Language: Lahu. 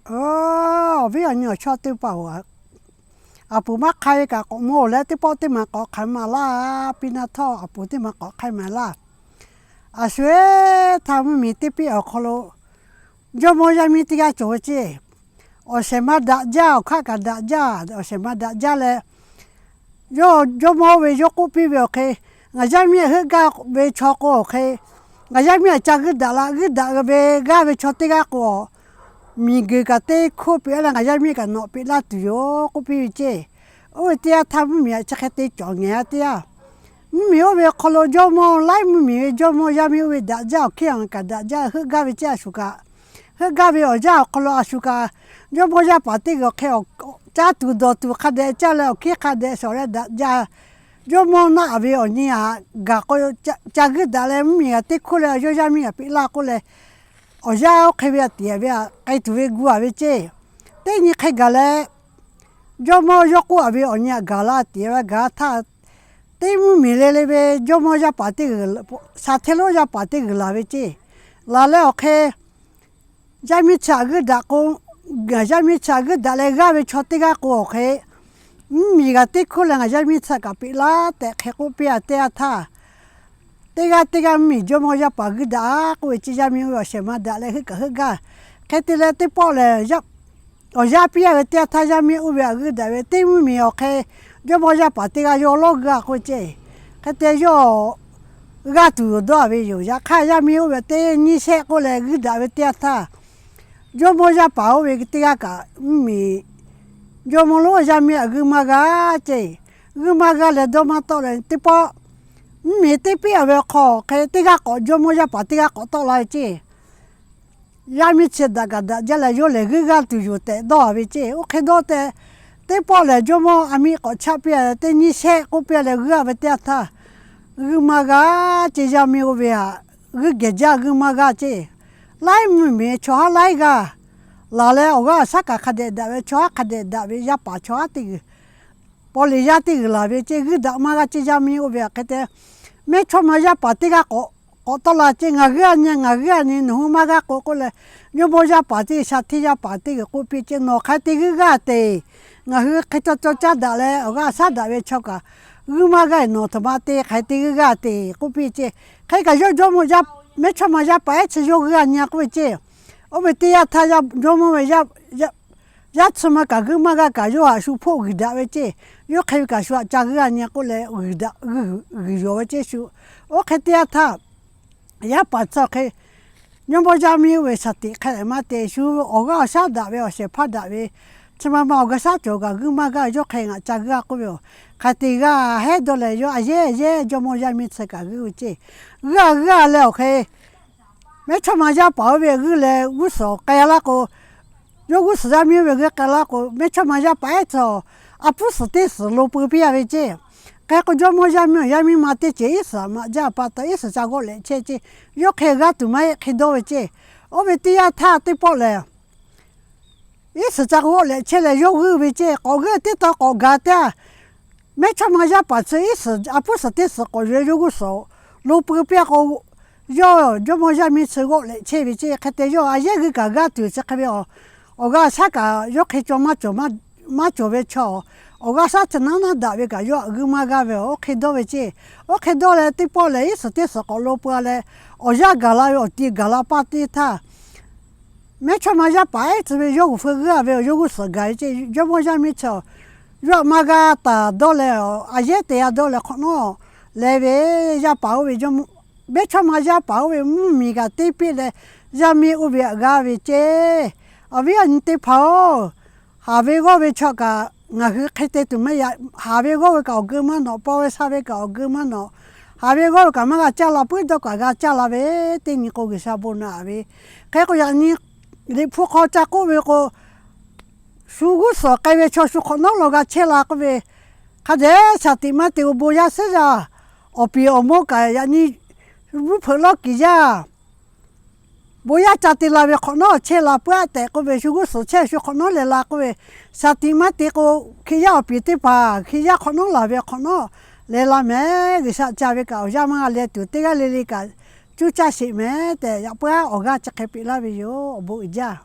Awˬ viˉ awˬ nyi awˬ chawˇ teˇ hpaˍ-oˬ, aˬ puˍ maˇ hk'ai ve kaꞈ k'awꞈ mawˬ leh, teˇ pawˆ teˇ maˬ k'awꞈ hk'ai maˍ laˇ. Piˇ naˆ htawˇ aˬ puˍ teˇ maˬ k'awꞈ hk'ai maˍ laˇ. Aˬ shu-eˬ, htaˇ mvuhˇmiˬ teˇ piˇ awˬ hk'aw lo jawˇmawˇ yaˇ miˇ teˇ g'aˇ cawˬ ve ceˇ. Awˬ shehˍ ma daꞈ jaˇ, awˬ hk'aˆ kaꞈ daꞈ jaˇ, awˬ shehˍ ma daꞈ jaˇ leh, yawˇ jawˇmawˇ ve yawˇ k'oˆ piˇ ve awˬ hk'e, ngaˬ yaˇ miˇ heuˆ gaˇ ve chaw k'o awˬ hk'e, ngaˬ yaˇ miˇ aꞈ ca g'uiˇ daꞈ la, g'uiˇ daꞈ ve g'aˇ ve chaw teˇ g'aˇ k'o, miˬguiˬ kaꞈ teˇ hkoˇ piˇ-a leh ngaˬ yaˇ miˇ kaꞈ nawꞈ piˇ laˇ tuˬ yoˬ k'oˆ piˇ ve ceˇ. Oˇ ve teˇ yanˇ htaˇ mvuhˇmiˬ aꞈ chi hk'e te cawˬ ngehˬ-a teˇ yanˇ, mvuhˇmiˬ oˇ ve awˬ hk'aw lo jawˇmawˇ laiˉ mvuhˇmiˬ ve jawˇmawˇ yaˇ miˇ oˇ ve daꞈ jaˇ, awˬ hkiˉ awˬ kaꞈ daꞈ jaˇ, heuˆ gaˇ ve ceˇ. Aˬ shu kaꞈ heuˆ gaˇ ve awˬ yanˇ awˬ hk'aw lo aˬ shu kaꞈ jawˇmawˇ yaˇ paˍ teˇ g'aˇ awˬ hk'e caˇ tuˬ dawˬ tuˬ hk'a dehꞈ caˇ leh awˬ hkiˉ hk'a dehꞈ shawˍ leh daꞈ jaˇ. Jawˇmawˇ naˆ ve awˬ nyi aꞈ gaˬ k'o, ca g'uiˇ daꞈ leh mvuhˇmiˬ g'aꞈ teˇ hkoˇ leh yawˇ yaˇ miˇ g'aꞈ piˇ laˇ k'oˆ leh, awˬ yanˇ oˇ hk'e ve aꞈ tiꞈ ve aꞈ k'ai tuˬ ve gu-a ve ceˇ. Teˇ nyi hk'e gaˬ leh, jawˇmawˇ yawˇ k'oˆ-a ve awˬ nyi aꞈ gaˬ la tiꞈ ve gaˬ htaˇ, teˇ mvuhˇmiˬ le le ve jawˇmawˇ yaˇ paˍ teˇ g'uiˬ, shaˍ hteˇ lonˉ yaˇ paˍ teˇ g'uiˬ laˬ ve ceˇ. Laˬ leh awˬ hk'e, yaˇ miˇ chi aꞈ g'uiˇ daꞈ k'o, ngaˬ yaˇ miˇ chi aꞈ g'uiˇ daꞈ leh g'aˇ ve chaw teˇ g'aˇ k'o awˬ hk'e, mvuhˇmiˬ g'aꞈ teˇ hkoˇ leh ngaˬ yaˇ miˇ chi kaꞈ piˇ laˇ tehꞈ hk'e k'oˆ piˇ-a teˇ yanˇ htaˇ, teˇ g'aˇ teˇ g'aˇ mvuhˇmiˬ jawˇmawˇ yaˇ paˍ g'uiˇ daꞈ-a k'oˆ ve ceˇ. Yaˇ miˇ oˇ ve awˬ shehˍ ma daꞈ leh heuˆ kaꞈ heuˆ gaˇ. Hk'e te leh teˇ pawˆ lehˬ, awˬ yanˇ piˇ-a ve teˇ yanˇ htaˇ yaˇ miˇ oˇ ve aꞈ g'uiˇ daꞈ ve teˇ mvuhˇmiˬ awˬ hk'e, jawˇmawˇ yaˇ paˍ teˇ g'aˇ yawˇ lawˇ g'uiˇ-a k'oˆ ve ceˇ. Hk'e te yawˇ g'aˇ tuˬ yoˬ dawˇ-a ve yoˬ. Yaꞈ hk'aˇ yaˇ miˇ oˇ ve teˇ nyiˇ shehˆ k'oˆ leh g'uiˇ daꞈ ve teˇ yanˇ htaˇ, jawˇmawˇ yaˇ paˍ oˇ ve teˇ g'aˇ kaꞈ mvuhˇmiˬ jawˇmawˇ lonˉ yaˇ miˇ aꞈ g'uiˇ maˇ g'a ceˇ. G'uiˇ maˇ g'a leh dawˇ maˇ tawˆ leh teˇ pawˆ, mvuhˇmiˬ teˇ piˇ-a ve awˬ hk'aw hk'e teˇ g'aˇ k'awꞈ jawˇmawˇ yaˇ paˍ teˇ g'aˇ k'awꞈ tawˆ la ve ceˇ. Yaˇ miˇ chi daꞈ kaꞈ daꞈ jaˇ leh yawˇ lehˬ g'uiˇ g'aˇ tuˬ yoˬ tehꞈ dawˇ-a ve ceˇ. Oˇ hk'e dawˇ tehꞈ, teˇ pawˆ lehˬ jawˇmawˇ aꞈ miˇ k'awꞈ chaˆ piˇ-a leh teˇ nyiˇ shehˆ k'oˆ piˇ-a leh g'uiˇ-a ve teˇ yanˇ htaˇ, g'uiˇ maˇ g'a ceˇ. Yaˇ miˇ oˇ ve aꞈ g'uiˇ geh jaˇ, g'uiˇ maˇ g'a ceˇ. Laiˉ mvuhˇmiˬ chaw haˉ laiˉ g'aˇ laˬ leh awˬ g'aˇ awˬ shaˉ kaꞈ hk'a dehꞈ daꞈ ve, chaw haˉ hk'a dehꞈ daꞈ ve, yaˇ paˍ chaw haˉ teˇ g'uiˬ, paw leꞈ yaˇ teˇ g'uiˬ laˬ ve ceˇ. G'uiˇ daꞈ maˇ g'a ceˇ. Yaˇ miˇ oˇ ve aꞈ hk'e te, mehˇchawˇma yaˇ paˍ teˇ g'aˇ k'awꞈ tawˆ la ceˇ. Ngaˬ g'uiˇ-a nyi, ngaˬ g'uiˇ-a nyi, nawˬ hui maˇ g'a k'o k'oˆ leh, jawˇmawˇ yaˇ paˍ teˇ g'uiˬ, shaˍ hteˇ yaˇ paˍ teˇ g'uiˬ k'oˆ piˇ ceˇ. Nawˬ hk'aˬ hk'e te g'uiˇ g'a te? Ngaˬ hui hk'e caw caw caˇ daꞈ leh awˬ g'aˇ awˬ shaˉ daꞈ ve chaw kaꞈ g'uiˇ maˇ g'a, nawˬ htaꞈ ma te hk'aˬ hk'e te g'uiˇ g'a te k'oˆ piˇ ceˇ. Hk'e kaꞈ yawˇ jawˇmawˇ, mehˇchawˇma yaˇ paˍ ehˉ chi yawˇ g'uiˇ-a nyi-a k'oˆ ve ceˇ. Oˇ ve teˇ yanˇ htaˇ jawˇmawˇ ve yaˇ chi ma kaꞈ g'uiˇ maˇ g'a kaꞈ yawˇ htaꞈ shu hpoˆ g'uiˬ daꞈ ve ceˇ. Yawˇ hk'e ve kaꞈ shu htaꞈ ca g'uiˇ-a nyi k'oˆ leh g'uiˬ yawˬ ve ceˇ shu. Oˇ hk'e teˇ yanˇ htaˇ, yaˇ paˍ chi hk'e, jawˇmawˇ yaˇ miˇ oˇ ve shaˍ tiꞈ hk'e leh maˇ te, shu awˬ g'aˇ awˬ shaˉ daꞈ ve, awˬ shehˍ hpaˇ daꞈ ve, chi ma ma awˬ g'aˇ shaˉ cawˬ kaꞈ g'uiˇ maˇ g'a, yawˇ hk'e ngaˬ ca g'uiˇ-a k'oˆ ve yoˬ. Hk'aˬ hk'e te g'a hehˉ dawˇ leh yawˇ a yehˉ a yehˉ jawˇmawˇ yaˇ miˇ chi kaꞈ g'uiˇ ve ceˇ. G'uiˇ-a g'uiˇ-a leh awˬ hk'e, mehˇchawˇma yaˇ paˍ oˇ ve g'uiˇ leh g'uˇ suhˍ k'ai laˇ k'o, yawˇ g'uˇ suhˍ yaˇ miˇ oˇ ve g'uiˇ k'ai laˇ k'o, mehˇchawˇma yaˇ paˍ ehˉ chi a puˉ suhˍ teˇ suhˍ lo pui piˇ-a ve ceˇ. Hk'e k'o jawˇmawˇ yaˇ miˇ awˬ yaˇ miˇ ma teˇ ceuˬ iˉ suhˍ maꞈ jaˇ pa taw iˉ suhˍ ca g'awˆ lehꞈ chehˇ ceˇ. Yawˇ hk'e g'aˇ tuˬ maˇ heˆ hk'e dawˇ ve ceˇ. Oˇ ve teˇ yanˇ htaˇ teˇ pawˆ lehˬ, iˉ suhˍ ca g'awˆ lehꞈ chehˇ leh yawˇ g'uiˇ ve ceˇ. K'awꞈ g'uiˇ teˇ taw k'awꞈ gaˬ teˇ-a, mehˇchawˇma yaˇ paˍ chi iˉ suhˍ a puˉ suhˍ teˇ suhˍ k'awꞈ yuˬ ve yawˇ g'uˇ suhˍ lo pui piˇ-a k'o, yawˇ jawˇmawˇ yaˇ miˇ chi g'awˆ lehꞈ chehˇ ve ceˇ. Hk'e te yawˇ a yehˉ g'uiˇ kaꞈ g'aˇ tuˬ chi hk'e ve, awˬ g'aˇ shaˉ kaꞈ yawˇ hk'e caw maˇ cawˬ, maˇ cawˬ ve chaw, awˬ g'aˇ shaˉ chi naˉ naˉ daꞈ ve kaꞈ yawˇ htaꞈ g'uiˇ maˇ g'a ve, oˇ hk'e dawˇ ve ceˇ. Oˇ hk'e dawˇ leh teˇ pawˆ lehˬ iˉ suhˍ teˇ suhˍ k'awꞈ lo pui-a leh, awˬ yanˇ gaˬ la ve awˬ ti gaˬ la paˇ teˇ htaˇ, mehˇchawˇma yaˇ paˍ ehˉ chi ve yawˇ g'uˬ feu g'uiˇ-a ve awˬ yawˇ g'uˇ suhˍ gaˬ ve ceˇ. Jawˇmawˇ yaˇ miˇ chi yawˇ htaꞈ maˇ g'a taˍ dawˇ leh, a yehˉ te g'a dawˇ leh hk'awꞈ nawˉ leh ve, yaˇ paˍ oˇ ve, mehˇchawˇma yaˇ paˍ oˇ ve mvuhˇmiˬ kaꞈ teˇ piˇ leh, yaˇ miˇ oˇ ve htaꞈ g'a ve ceˇ. Awˬ viˉ awˬ nyi teˇ hpaˍ-oˬ, haˍ ve g'awˇ ve chaw kaꞈ ngaˬ hui hk'e te tuˬ maˇ yaꞈ. Haˍ ve g'awˇ ve kaꞈ awˬ geu maˇ nawꞈ, paw ve sha ve kaꞈ awˬ geu maˇ nawꞈ. Haˍ ve g'awˇ ve kaꞈ maˇ g'a caˇ la, puiˉ dawˇ kaꞈ g'a caˇ la ve, teˇ nyi k'o G'uiˬsha bon naꞈ ve. Hk'e k'o yaꞈ nyi Liꞈ hpu hk'aw ca k'oˆ ve k'o, shu g'uˇ suhˍ k'ai ve chaw shu hk'awꞈ nawˉ law g'a chehˇ la k'oˆ ve, hk'a dehꞈ shaˍ tiꞈ maˇ te k'o bon yaˇ suhˉ yaˇ, awˬ piˍ awˬ mawˇ kaꞈ yaꞈ nyi, vuiˇ hpeuꞈ lawˇ kiˍ yaˇ, bon yaˇ ca te la ve hk'awꞈ nawˉ chehˇ la peuˬ-a tehꞈ k'oˆ ve, shu g'uˇ suhˍ chehˇ shu hk'awꞈ nawˉ leh la k'oˆ ve, shaˍ tiꞈ maˇ te k'o, Hkriꞈ yaˇ awˬ piˍ teˇ hpaˍ Hkriꞈ yaˇ hk'awꞈ nawˉ laˬ ve hk'awꞈ nawˉ leh la mehˍ. G'uiˬsha ca ve kaꞈ awˬ yanˇ maˇ g'a leh tuˬ, teˇ g'aˇ le le kaꞈ cuˇ caˇ sheˍ mehˍ tehꞈ, yaꞈ puiˉ awˬ g'aˇ chi hk'e piˇ laˇ ve yoˬ. Awˬ bon uiˍ jaˇ.